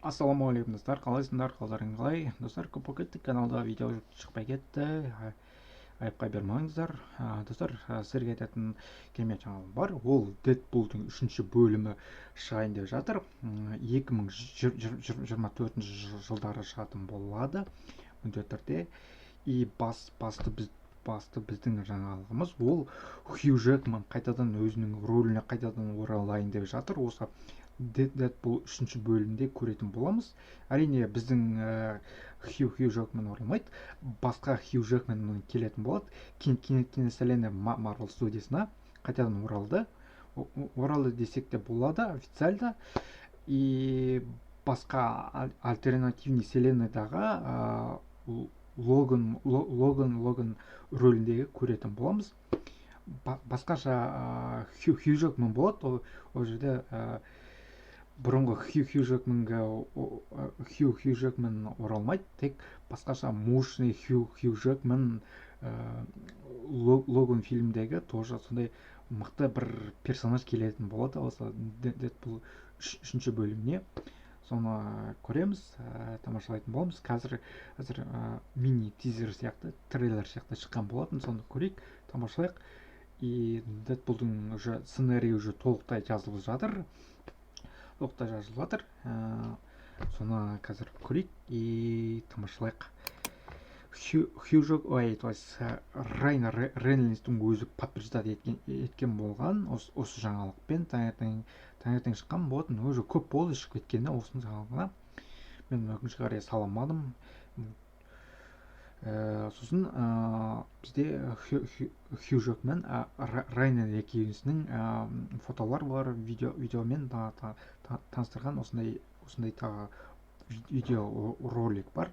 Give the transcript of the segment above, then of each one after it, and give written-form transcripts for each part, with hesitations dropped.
Ассалаумағалейкум, достар! Қалайсыңдар, қалдарың қалай, достар? Көп болып кетті, каналда видео шықпай кетті, айыпқа бермаңыздар. Достар, сіздерге айтатын керемет жаңалығым бар. Ол Дэдпулдың үшінші бөлімі шығайын деп жатыр. 2024 жылдары шығатын болады міндетті түрде. И басты біздің жаңалығымыз ол Хью Джекман қайтадан өзінің рөліне қайтадан оралайын деп жатыр. Осы Дэдпул үшінші бөлімде көретін боламыз. Әрине, біздің Хью Джекман оралмайды, басқа Хью Джекман келетін болады. Киновселенная Марвел студиясына қайтадан оралды, оралды десек те болады официально. И басқа альтернативный вселенныйдағы Логан рөліндегі көретін боламыз. Басқаша Хью Джекман болады ол жерде. Бұрынғы Хью Джекман оралмайды, тек басқаша мощный Хью Джекман, Логан фильмдегі тоже сондай мықты бір персонаж келетін болады осы Дэдпул үшінші бөліміне. Соны көреміз, тамашалайтын боламыз. Қазір мини тизер сияқты, трейлер сияқты шыққан болатын, соны көрейік, тамашалайық. И Дэдпулдың уже сценарийі уже толықтай жазылып жатыр, толықтай жазылып жатыр. Соны қазір көрейік и тамашалайық. Хью ой, то есть Райан Рейнольдстың өзі подтверждать еткен болған осы жаңалықпен. Таңертең шыққан болатын, уже көп болды шығып кеткеніне осының жаңалығына. Мен, өкінішке қарай, сала алмадым. Сосын бізде Хью Джекман, Райан екеуісінің фотолар бар, видеомен таныстырған осындай тағы видео ролик бар.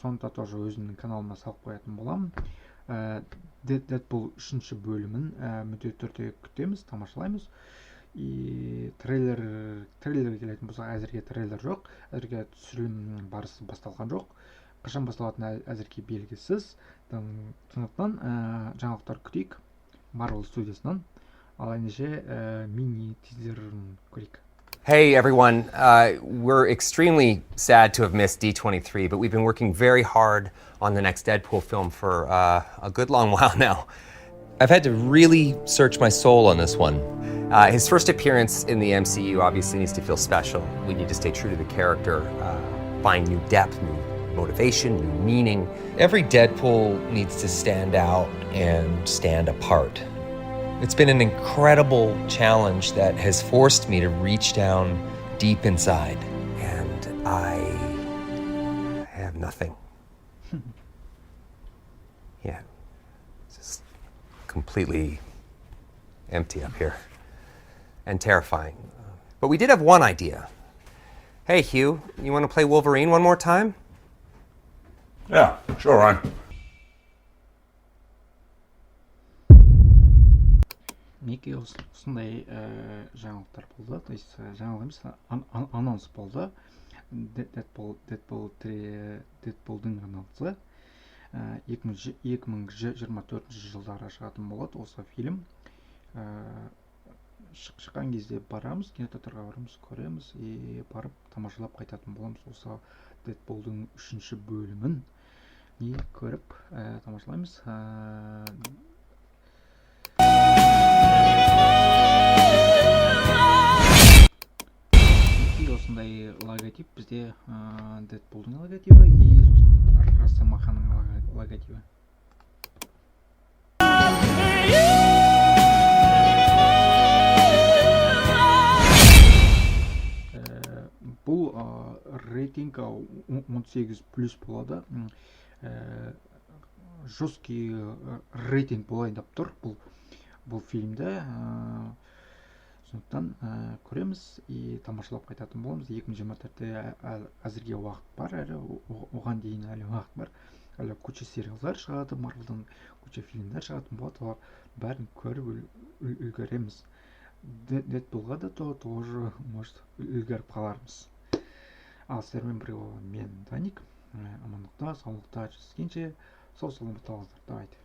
Соны да тоже өзімнің каналыма салып қоятын боламын. Дэдпул үшінші бөлімін міндетті түрде күтеміз, тамашалаймыз. И трейлерге келетін болсақ, әзірге трейлер жоқ, әзірге түсірілім барысы басталған жоқ. Қашан басталатыны әзірге белгісіз. Сондықтан жаңалықтар күтейік Марвел студиясынан. Ал ендеше мини тизерін көрейік. Hey everyone, we're extremely sad to have missed D23, but we've been working very hard on the next Deadpool film for a good long while now. I've had to really search my soul on this one. His first appearance in the MCU obviously needs to feel special. We need to stay true to the character, find new depth, new motivation, new meaning. Every Deadpool needs to stand out and stand apart. It's been an incredible challenge that has forced me to reach down deep inside. And I have nothing. Yeah, it's just completely empty up here and terrifying. But we did have one idea. Hey, Hugh, you want to play Wolverine one more time? Yeah, sure, Ryan. Мінекей, осындай жаңалықтар болды, то есть жаңалық емес, анонс болды. Дэдпулдың анонсы 2024 жылдары шығатын болады осы фильм. Шыққан кезде барамыз, кинотеатрға барамыз, көреміз и барып тамашалап қайтатын боламыз. Осы Дэдпулдың үшінші бөлімін и көріп, тамашалаймыз. И осындай логотип бізде, Дэдпулдың логотипі и сосын Росомаханың логотипі. Бұл рейтинг 18+ болады. Жесткий рейтинг болайын деп тұр бұл фильмде. Сондықтан көреміз и тамашалап қайтатын боламыз. 2024-те әзірге уақыт бар әлі, оған дейін әлі уақыт бар. Әлі куча сериалдар шығады, Марвелдан куча фильмдер шығатын болады, олар бәрін көріп үлгереміз. Дэдпулға да тоже может үлгеріп қалармыз. Ал сіздермен бірге болған мен, Даник. Амандықта, саулықта жүздескенше, сау саламатта болыңыздар. Давайте.